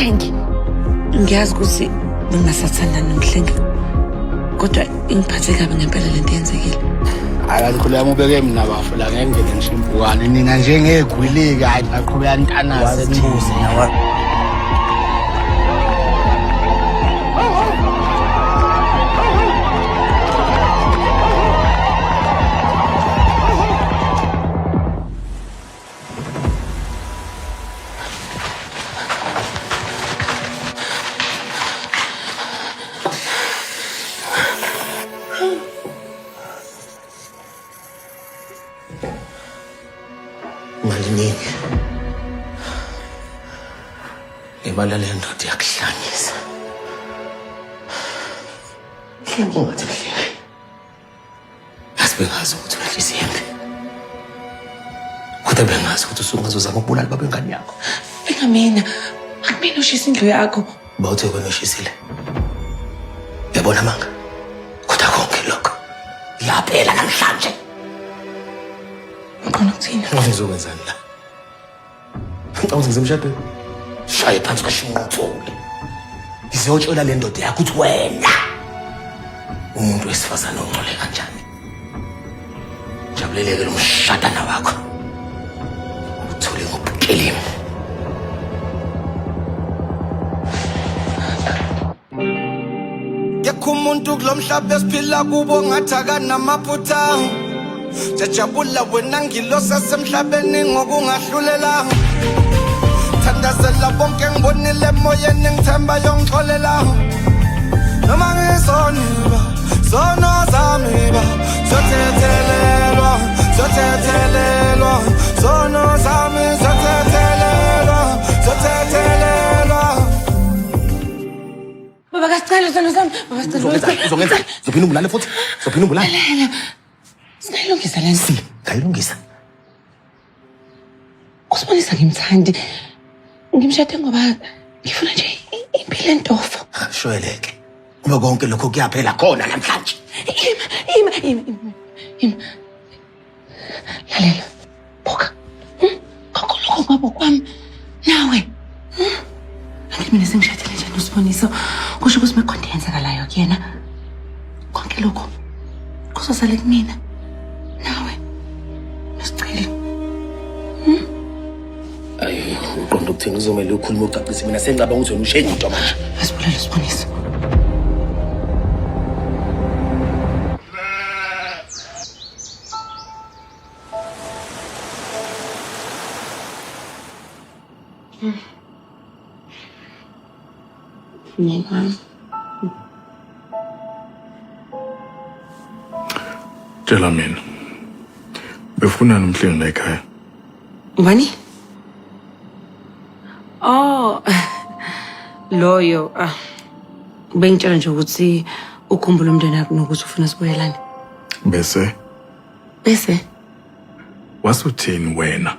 Mhlengi. Ngiyazi ukuthi bengingasathandani noMhlengi. Kodwa ingiphathe kabi ngempela lento eyenzekile. Hayi kanti yami ubeke mina bafo la ngeke ngene ngisho impukane nina njengegwiliki hayi ngaqhubeka ntanase nibuze yawa. Imali iningi. Imali yale ndoda iyakuhlanyisa. Ungathi mhleke. Yazi bengazi ukuthi unenhliziyo embi. Kodwa bengazi ukuthi usungazozama ukubulala baba ingane yakho. Bengamina. Akumina ushisa indlu yakho. Uba uthe wena ushisile. Uyabona manga? Kodwa konke lokho kuyaphela namhlanje. Uqonda ukuthini? Ngizokwenzani la? Ngicabanga ukuthi ngisemshadweni. Shaye phansi kwashinquthule. Ngizotshela le ndoda yakho ukuthi wena umuntu wesifazane ongcole kanjani. Jabuleleke lo mshadana wakho. Uthule ngobukelemu. Kekho umuntu kulo mhlaba esiphila kubo ngathi akanamaphutha Jajabula wena ngilosi asemhlabeni ngokungahlulela Thandazela bonke ngibonile emoyeni ngithemba yongixolela Noma ngisoniba sono zami ba Zothethelelwa zothethelelwa sono zami zothethelelwa zothethelelwa Baba kasicelo sono sami. Baba sicelo. Uzongenza uzongenza uzophinda ungibulale futhi uzophinda ungibulale. Lalela. Singayilungisa le nto. Ngayilungisa. Usibonisa ngimthandi. Ngimshade ngoba ngifuna nje impilo entofo. Shweleke. Uma konke lokho kuyaphela khona namhlanje. Ima, ima, ima, ima. Ima. Lalela. Buka. Konke lokho kwabo kwami. Nawe. Angithi mina sengishadile nje noSiboniso. Kusho ukuthi mekhonto eyenzakalayo kuyena. Konke lokho kuzosale kumina. Nawe. Nosicelo. Ayi, uqonda ukuthini kuzomele ukhulume ucacise mina sengicabanga ukuthi wena ushenye into manje. Asibulale uSiboniso. Myeni wami. Tshela mina. Befunani umhlengi la ekhaya? Ubani? Oh, loyo ah bengitshela nje ukuthi ukhumbula umndeni wakho nokuthi ufuna sibuyelane. Bese Bese wasuthini wena?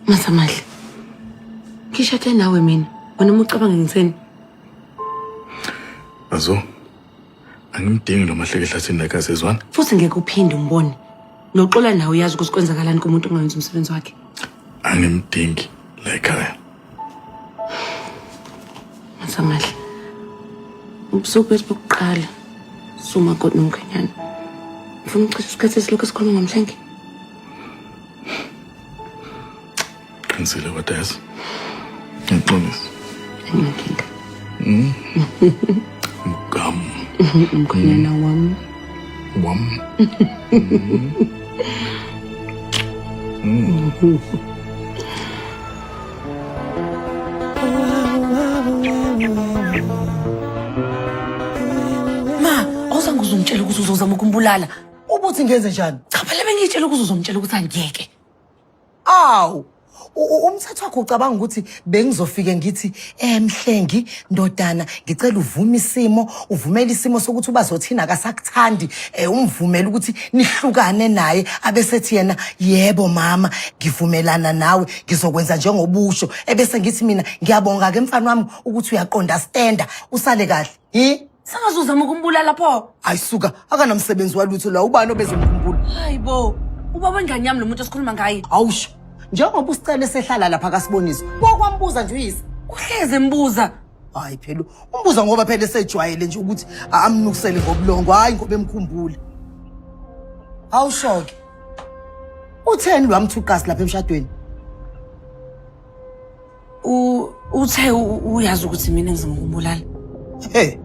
Masamahle. Ngishade nawe mina. Wena uma ucabanga ngitheni? Azo. Angimdingi lo mahleke ehlathini la ekhaya sezwana. Futhi ngeke uphinde umbone. Noxola nawe uyazi ukuthi kwenzakalani kumuntu ongawenzi umsebenzi wakhe. Angimdingi la ekhaya. Masamahle. Ubusuku bethu bokuqala sumakoti nomkhwenyana. Ngifuna ukuchitha isikhathi esilokhu sikhuluma ngomhlengi. Qinisile kodwa yazi. Ngixolisa. Anginankinga. Gam Umkhwenyana wami. wam. Ma, awuzange uzongitshela ukuthi uzozama ukumbulala. Ubuthi ngenze njani? Cha phela bengiyitshela ukuthi uzomtshela ukuthi angiyeke. Awu, umthetho wakho ucabanga ukuthi bengizofike ngithi eh Mhlengi ndodana ngicela uvume isimo uvumele isimo sokuthi ubazothina akasakuthandi eh umvumele ukuthi nihlukane naye abesethi yena yebo mama ngivumelana nawe ngizokwenza njengobusho ebese ngithi mina ngiyabonga ke mfana wami ukuthi uyaqonda stenda usale kahle hi Sangazuzama ukumbulala pho. Ayisuka akanamsebenzi walutho la ubani obezomkhumbula Hayi bo. Ubaba wengane yami lo muntu esikhuluma ngaye. Awusho njengoba usicela esehlala lapha kasiboniso wakwambuza nje uyise. Uhleze embuza. Hayi phela umbuza ngoba phela esejwayele nje ukuthi amnukisele ngobulongo, hayi ngoba emkhumbula. Awushoke. Utheni lo amthuqasi lapha emshadweni? Uthe uyazi ukuthi mina ngizama ukubulala. Hey.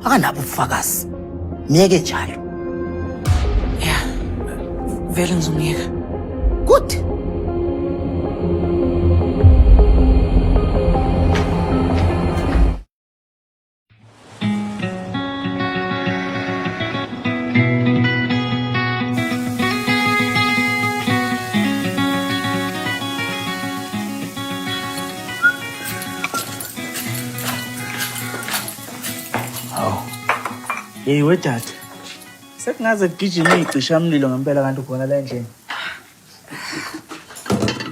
Akanabo ubufakazi. Miyeke njalo. Ya. Vele ngizomyeka. Good. Hawu. Hey wedade. Sekungaze kugijime icishamlilo ngempela kanti ukhona la endlini.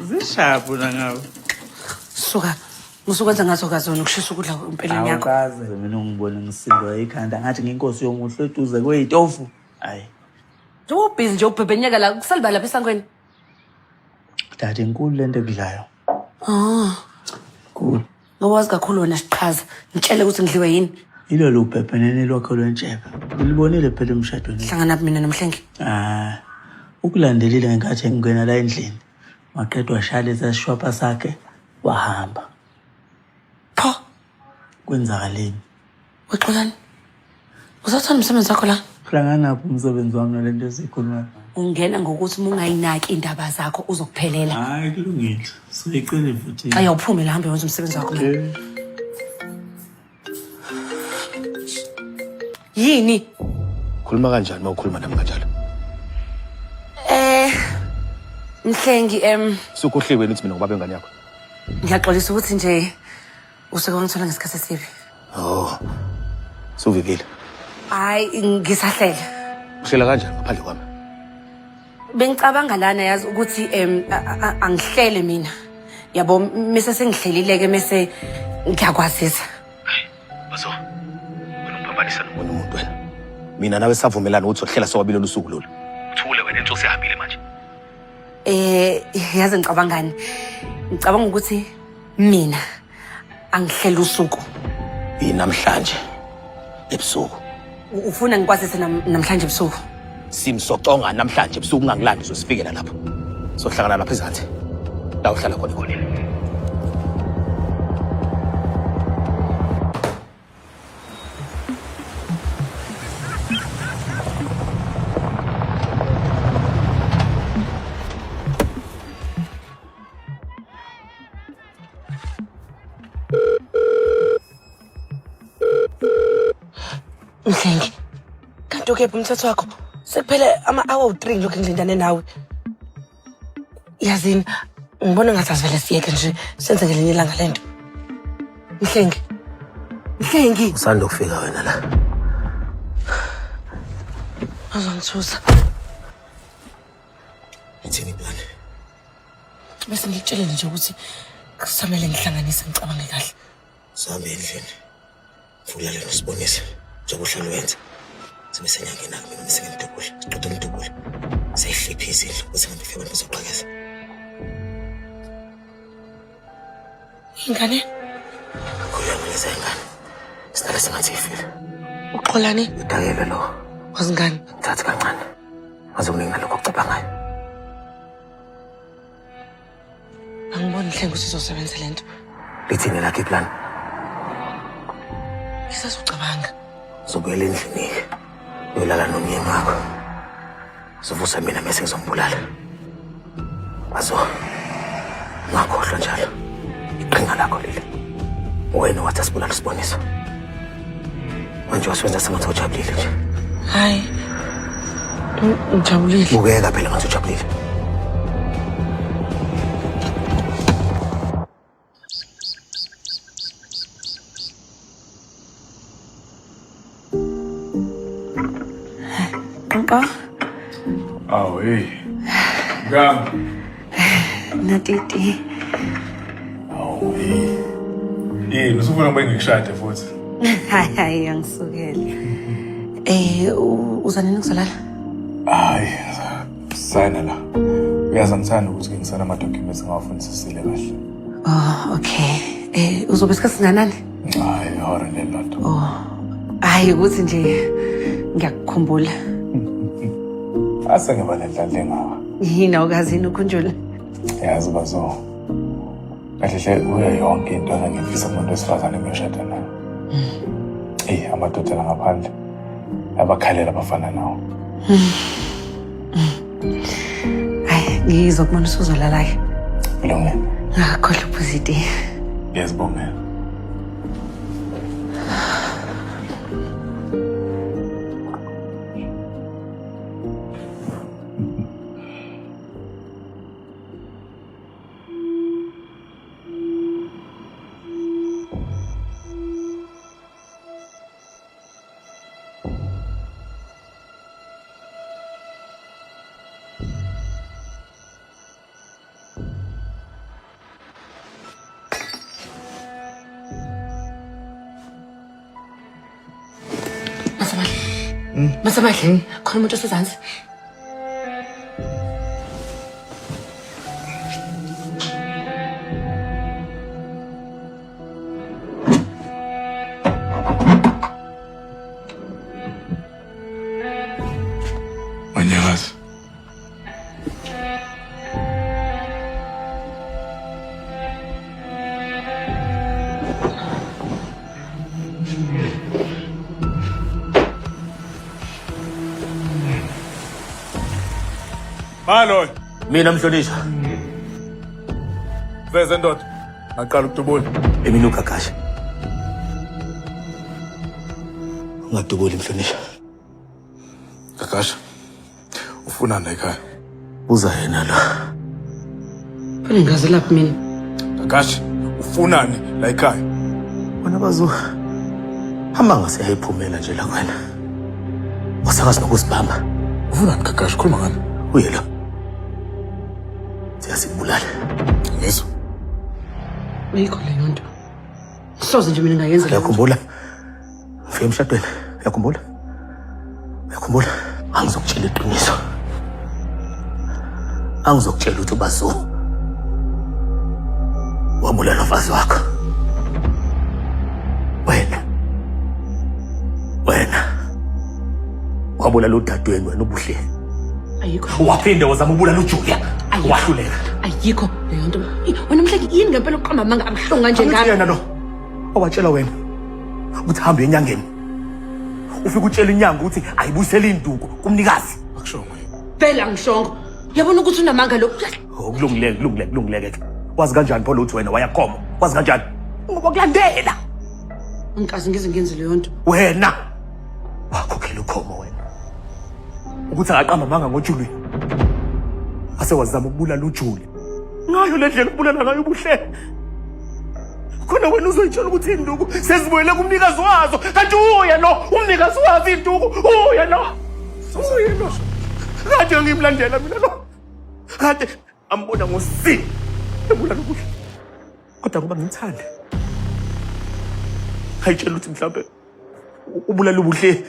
Zishapu la ngawe. Suka. Musukwenza ngazo kazona ukushisa ukudla empeleni yakho. Awukaze mina ungibone ngisindwa ikhanda ngathi nginkosi yomuhle eduze kweyitofu. Hayi. Njengoba ubhizi nje ubhebhenyeka la kusaliba lapha esangweni. Dade inkulu lento ekudlayo. Ah. Nkulu. Ngoba wazi kakhulu wena siqhaza. Ngitshele ukuthi ngidliwe yini. Yilolo ubhebhenene lwakho lwentshebe. Ulibonile phela emshadweni. Hlangana mina nomhlengi. Ah. Ukulandelile ngenkathi engena la endlini. Waqeda washaya lesa sishwapha sakhe wahamba. Pho, Kwenzakaleni? wexolani. Usathanda umsebenzi wakho la? Hlanganaphi umsebenzi wami nalento esiyikhulumayo? Ungena ngokuthi uma ungayinaki indaba zakho uzokuphelela. Hayi kulungile. Soyicela futhi. Xa uphume la hambe wenza umsebenzi wakho. Eh. Yini? Khuluma kanjani uma ukhuluma nami kanjalo? Eh Mhlengi Sukhohliwe ukuthi mina ngubaba wengane yakho. Ngiyaxolisa ukuthi nje usuke wangithola ngesikhathi esibi. Oh. Suvivile. Hayi ngisahlela. Uhlela kanjani ngaphandle kwami? Bengicabanga lana yazi ukuthi angihlele mina. Yabo mise sengihlelile ke mese ngiyakwazisa. Baso. Wena ungiphambanisa nomunye umuntu wena. Mina nawe savumelana ukuthi sohlela sowabili lusuku lolu. Uthule wena inhloso ihambile manje. Yazi ngicabangani? Ngicabanga ukuthi mina angihlele usuku. Yinamhlanje ebusuku. Ufuna ngikwazise namhlanje ebusuku? Simsoconga namhlanje ebusuku ungangilandi uzosifikela lapho. Sohlangana lapha ezansi. La uhlala khona khona. Mhlengi, kanti ukephi umthetho wakho? Sekuphele ama-hour u-3 ngilokhu ngilindane nawe. Yazini, ngibona ngathi asivele siyeke nje senze ngelinye ilanga lento. Mhlengi. Mhlengi. Usanda kufika wena la. Azongithusa. Ithini plan? Bese ngikutshelele nje ukuthi kusamele ngihlanganise ngicabange kahle. Sihambe endlini. Vulale nosibonise njengoba uhlala wenza. Sibe senyangena-ke mina bese ngimdubula. Siqeda umdubula. Seyihliphe izindlu bese ngihambe ifike abantu bazoqhekeza. Ingane? Khululeka leza ingane. Sidala sengathi ifile. Uxolani? Udakelwe lo. Wazingane? Ngithathe kancane. Ngazokuningi nalokho okucabangayo. Angiboni Mhlengi ukuthi izosebenza le nto. Lithini lakho iplan? Ngisazocabanga. Uzobuyela endlini-ke. Uyolala nomyeni wakho. Uzovusa mina mese ngizombulala. Azo. Ungakhohlwa njalo. Iqhinga lakho leli. Wena wathi asibulala usiboniso. Manje wasiwenza sengathi ujabulile nje. Hayi. Ngijabulile. Bukeka phela ngathi ujabulile. Nqoqo. Awu hey. Ngam. Natiti. Awu hey. Yini usufuna ngibe ngikushade futhi? Hayi hayi angisukele. Uza nini kuzolala? Hayi, sayina la. Uyazi angithandi ukuthi ngisana ama documents ngawafundisisile kahle. Oh, okay. Uzobe isikhathi singanani? Hayi, ihora lelodwa. Oh. Hayi ukuthi nje ngiyakukhumbula. Ase ngiba nenhlanhla engaka. Yini awukazi yini ukhunjule? Yazi bazo. Kahle hle kuyo yonke into engangifisa kumuntu wesifazane engishada naye. Eyi, amadoda la ngaphandle abakhalela abafana nawo. Hayi, ngizokubona usuzolala-ke. Kulungile. Ngakhohlwa uphuza itiye. Ngiyazibongela. Masamahle. Masamahle. Khona umuntu osezansi. Manyakazi. Malo. Mina mhlonishwa. Veze ndoda. Ngaqala ukudubula. Emini ugagasha. Ungadubuli mhlonishwa. Gagasha. Ufunani ekhaya? Uza yena lo. Funa ngazelaphi mina? Gagasha, ufunani la ekhaya? Wena bazo hamba ngase ayiphumela nje la kwena. Wasakazi nokuzibamba. Ufunani Gagasha? Khuluma ngani? Uye lo. Siyasibulala. Ngizwa. Ayikho leyo nto. Soze nje mina ngayenza leyo nto. Uyakhumbula? Ngifike emshadweni. Uyakhumbula? Uyakhumbula? Angizokutshela iqiniso. Angizokutshela ukuthi ubazo. Wabulala umfazi wakho. Wena. Wena. Wabulala udadewenu wena ubuhle. Ayikho. Waphinde wazama ukubulala uJulia. Ayikho. Wahluleka. Ayikho leyo nto. Ey, Wena mhleki yini ngempela uqamba amanga abuhlungu kanje Angithi ngami? yena lo owatshela wena ukuthi hamba uye enyangeni. Ufike utshela inyanga ukuthi ayibuyisele induku kumnikazi. Akushongo yini? Phela angishongo. Uyabona ukuthi unamanga lo. Oh, kulungile kulungile kulungile ke. Wazi kanjani pho ukuthi wena wayakhoma? Wazi kanjani? Ngoba kulandela Angikaze ngize ngenze leyo nto. wena. Wakhokhela ukhomo wena. Ukuthi akaqamba amanga ngoJulia. Ase wazama ukubulala uJulia. Ngayo le ndlela ukubulala ngayo ubuhle. Khona wena uzoyitshela ukuthi induku sezibuyele kumnikazi wazo. Kanti uye lo umnikazi wazo induku. Uye lo. Uye lo. Kade ngimlandela mina lo. Kade ambona ngosi. Ebulala ubuhle. Kodwa ngoba ngimthanda. Ayitshela ukuthi mhlawumbe ubulala ubuhle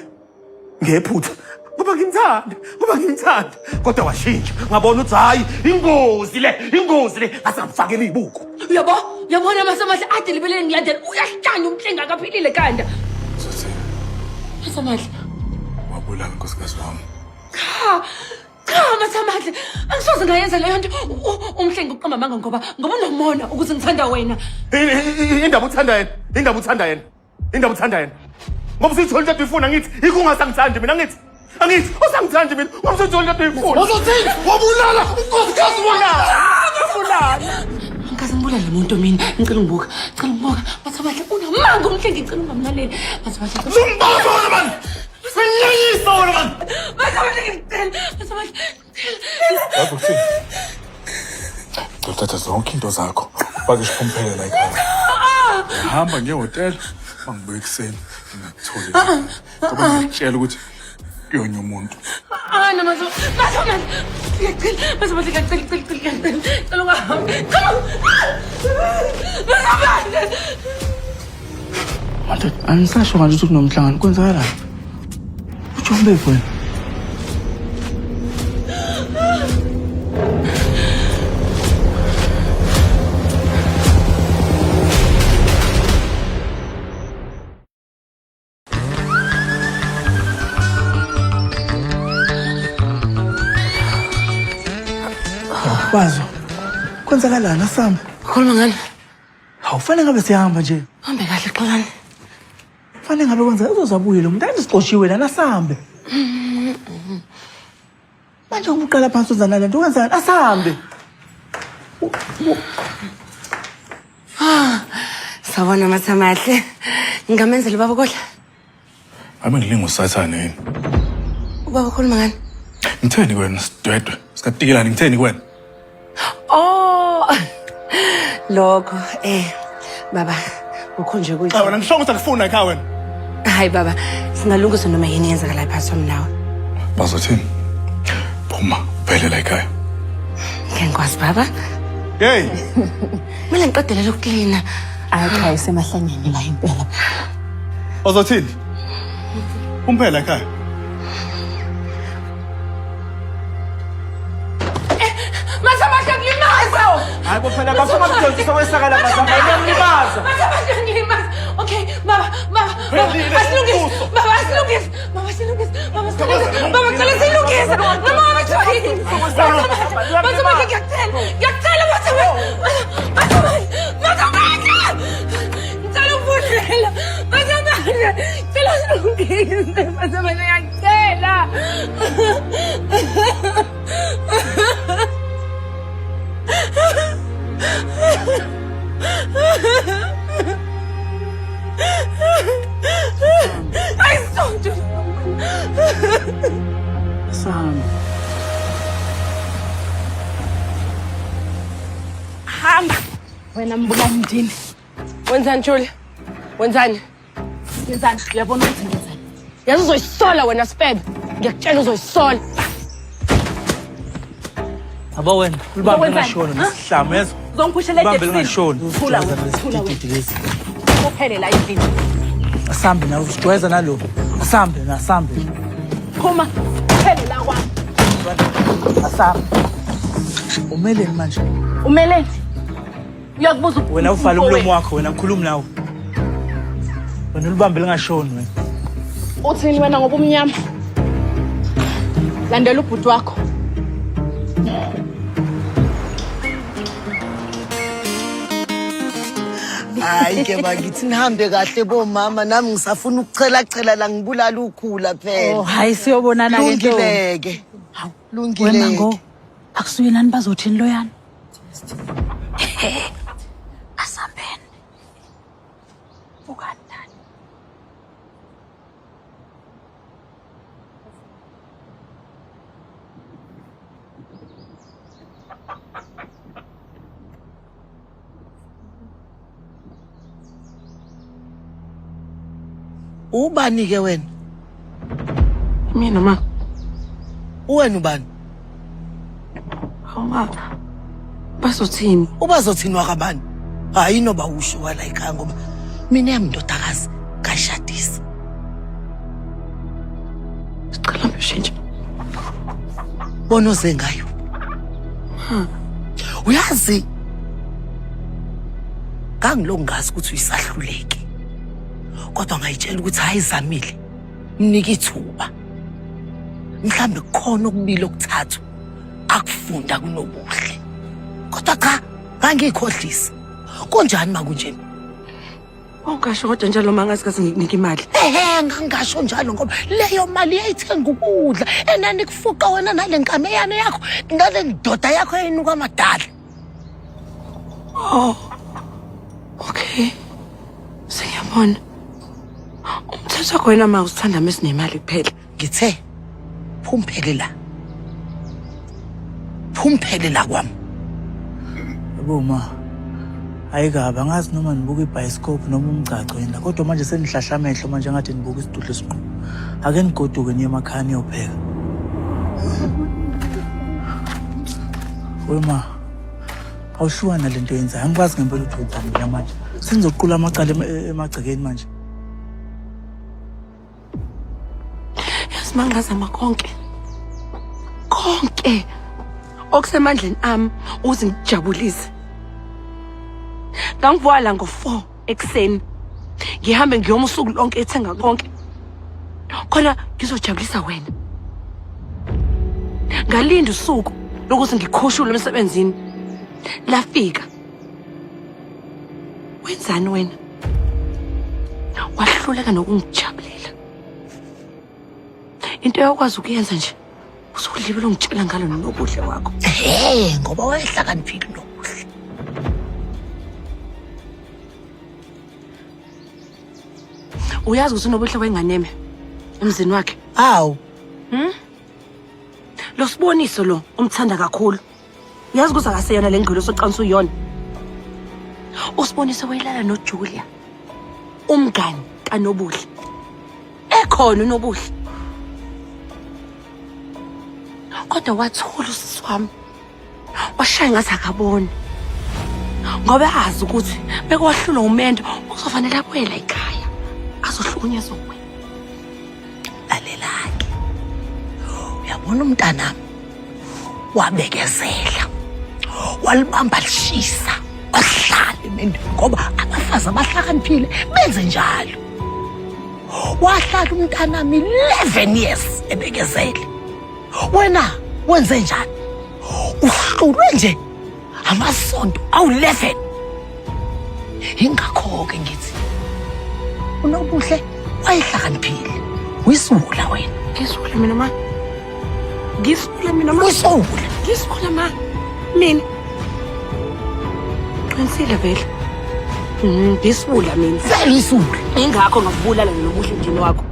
ngephutha ngoba ngimthanda ngoba ngimthanda kodwa washintsha ngabona ukuthi hhayi ingozi le ingozi le ngase ngamfakela iy'buko. Uyabo? Uyabona Masamahle ade libele ngilandela. Uyahlanya umhlengi akaphilile kanda. Uzothini? Masamahle. Wabulala unkosikazi wami. Cha. Cha Masamahle. Angisoze ngayenza leyo nto. Umhlengi uqamba amanga ngoba unomona ukuthi ngithanda wena. Indaba uthanda yena. Indaba uthanda yena. Indaba uthanda yena. Ngoba usuyithola into oyifuna ngithi ikungasangithandi mina ngithi. Angithi usangithandi mina ngoba usuyithola into oyifuna. Uzothini? Wabulala unkosikazi wami. Wabulala. Angikaze ngibulale muntu mina. Ngicela ungibuka. Ngicela ungibuka. Masamahle unamanga umhlengi ngicela ungamlaleli. Masamahle. Umbamba wena man. Senyanyisa wena man. Masamahle ngicela. Masamahle ngicela. Yazi ukuthini? Ngicela uthathe zonke into zakho ufake isiphumphele la ekhaya. Ngihamba ngiye ehhotela, uma ngibuya ekuseni ngingakutholi. Ngoba ngiyakutshela ukuthi kuyonya umuntu. Ah, no, Masamahle. Ngiyacela. Masamahle ngiyacela, ngicela, ngicela, ngicela. Ngicela ungahambi. Ngicela. Masamahle. Madoda, anisasho kanje ukuthi kunomhlangano kwenzakalani? Ujombe wena. Bazo. Kwenzakalani asambe? Khuluma ngani? Hawu fanele ngabe siyahamba nje. Hambe kahle Xolani. Fanele ngabe kwenza uzozabuye lo muntu andisixoshiwe lana asambe. Manje ngoba uqala phansi uza nale nto wenzani? Asambe. Ah, sawubona Mathamahle. Ngingamenzela ubaba kodla. Ame ngilinga usathane yini? Ubaba ukhuluma ngani? Ngitheni kuwena sidwedwe? Sikatikelani ngitheni kuwena? Oh. Lokho eh baba kukho nje kuyi. Cha wena ngisho ukuthi akufuni ekhaya wena. Hayi baba, singalungisa noma yini eyenzakalayo phakathi kwami nawe. Bazothini? Phuma, phele la ekhaya. Ngeke ngikwazi baba. Hey! Kumele ngiqedelele ukuklina. Hayi cha isemahlanyeni la impela. Bazothini? Umphela ekhaya. Mathamahle kulimaza. Hayi bo phela bafuna ukudonsisa kwesakala bazamlimaza. Mathamahle kulimaza. Okay, baba, baba, baba, asilungise. Baba, asilungise. Baba, asilungise. Baba, asilungise. Baba, ngicela silungise. Noma ngabe kuthiwa yini. Mathamahle, ngiyakucela. Ngiyakucela Mathamahle. Mathamahle. Mathamahle. Ngicela ukuvudlela. Mathamahle. Ngicela silungise. Mathamahle, ngiyakucela. Ayisonto. Asambe. Hamba. Wena mbulali ndini. Wenzani Julia? Wenzani? Ngenzani? Uyabona ukuthi ngenzani? Yazi uzoyisola wena sifebe. Ngiyakutshela uzoyisola. Yabo wena, ulibambe Wenzani? lingashoni nesihlamu yezwa. Uzongiphushela Ubambe etekisini. lingashoni. Thula Uzijwayeza wena, nalesi thula wena. dididi lesi. Uphele la endlini. Asambe nawe usijwayeza nalo. Asambe na asambe. Phuma. Uphele la kwami. Asambe. Umeleni manje? Umeleni? Uyakubuza Wena uvale umlomo wakho wena ngikhulumi nawe. Wena ulibambe lingashoni wena. Uthini wena ngoba umnyama? Landela ubhuti wakho. Hayi ke bakithi nihambe kahle bomama nami ngisafuna ukuchela chela la ngibulala ukhula phela. Oh, hayi siyobonana ke ntombi. Lungileke. Lungileke. Wemango, akusuye nani bazothini loyana? Asambeni. Bukani nani. Ubani ke wena? Mina ma. Uwena ubani? Hawu ma. Bazothini? Ubazothini wakabani? Hayi noba usho wala ekhaya ngoba mina yami ndodakazi kashadisa. Sicela ushintshe. Bona oze ngayo. Uyazi ngangilokhu ngazi ukuthi uyisahluleki. Kodwa ngayitshela ukuthi hayi zamile. Mnike ithuba. Mhlambe kukhona okubili okuthathu akufunda kunobuhle. Kodwa cha, ngangikhohlisa. Kunjani makunjena? Ungasho kodwa njalo uma ngazi kaze ngikunike imali. Ehe, ngangasho njalo ngoba leyo mali yayithenga ukudla enanikufuqa wena nale nkameyane yakho nale ndoda yakho eyinuka amadala. Oh. Okay. Sengiyabona. Umthetho wakho wena ma usithanda mesinemali kuphela. Ngithe phumphele la. Phumphele la kwami. Yabo ma. Hayi kabi angazi noma nibuka ibhayisikobhu noma umgcagco yini la kodwa manje senihlahla amehlo manje ngathi nibuka isidudla esinqunu. Ake nigoduke niye emakhaya niyopheka. We ma, awuhlukana nale nto yenzayo. Angikwazi ngempela ukuthi wenzani mina manje. Sengizoqula amacala emagcekeni manje. Yazi ma ngazama konke. Konke okusemandleni ami ukuze ngikujabulise. Ngangivuka la ngo-4 ekuseni. Ngihambe ngiyoma usuku lonke ethenga konke. Khona ngizojabulisa wena. Ngalinda usuku lokuthi ngikhushulwe emsebenzini lafika. Wenzani wena? Wahluleka nokungijabulela. Into eyokwazi ukuyenza nje usudlibela ungitshela ngalo nobuhle wakho. Ehhe, ngoba wayehlakaniphile uNobuhle. Uyazi ukuthi uNobuhle wayenganeme emzini wakhe. Hawu. Lo Siboniso lo umthanda kakhulu. Uyazi ukuthi akaseyona le ngqilo soqansa uyona. USiboniso wayelala noJulia. Umngani kaNobuhle. Ekhona uNobuhle. Kodwa wathula usisi wami. Washaya ngathi akaboni. Ngoba azi ukuthi bekwahlulwa umendo uzofanele abuyele ekhaya. Azohlukunyezwa wena. Lalela-ke. Uyabona umntanami wabekezela. Walibamba lishisa. Wahlala emendweni ngoba abafazi abahlakaniphile benze njalo. Wahlala umntanami 11 years ebekezele. Wena wenze njani? Uhlulwe nje amasonto awu-11. Ingakho-ke ngithi uNobuhle wayehlakaniphile. Uyisiwula wena. Ngisiwula mina ma. Ngisiwula mina ma. Uyisiwula. Ngisiwula ma. Mina. Qinisile vele. Ngisiwula mina. Vele uyisiwula. Ingakho ngakubulala nobuhle emndeni wakho.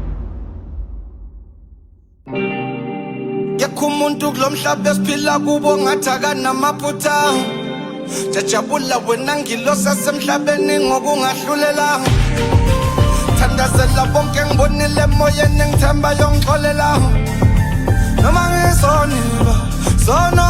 Kekho umuntu kulo mhlaba esiphila kubo ngathi akanamaphutha. Jajabula wena ngilosi yasemhlabeni ngokungahlulela. Thandazela bonke ngibonile emoyeni ngithemba yongixolela. Noma ngizoniba, sono.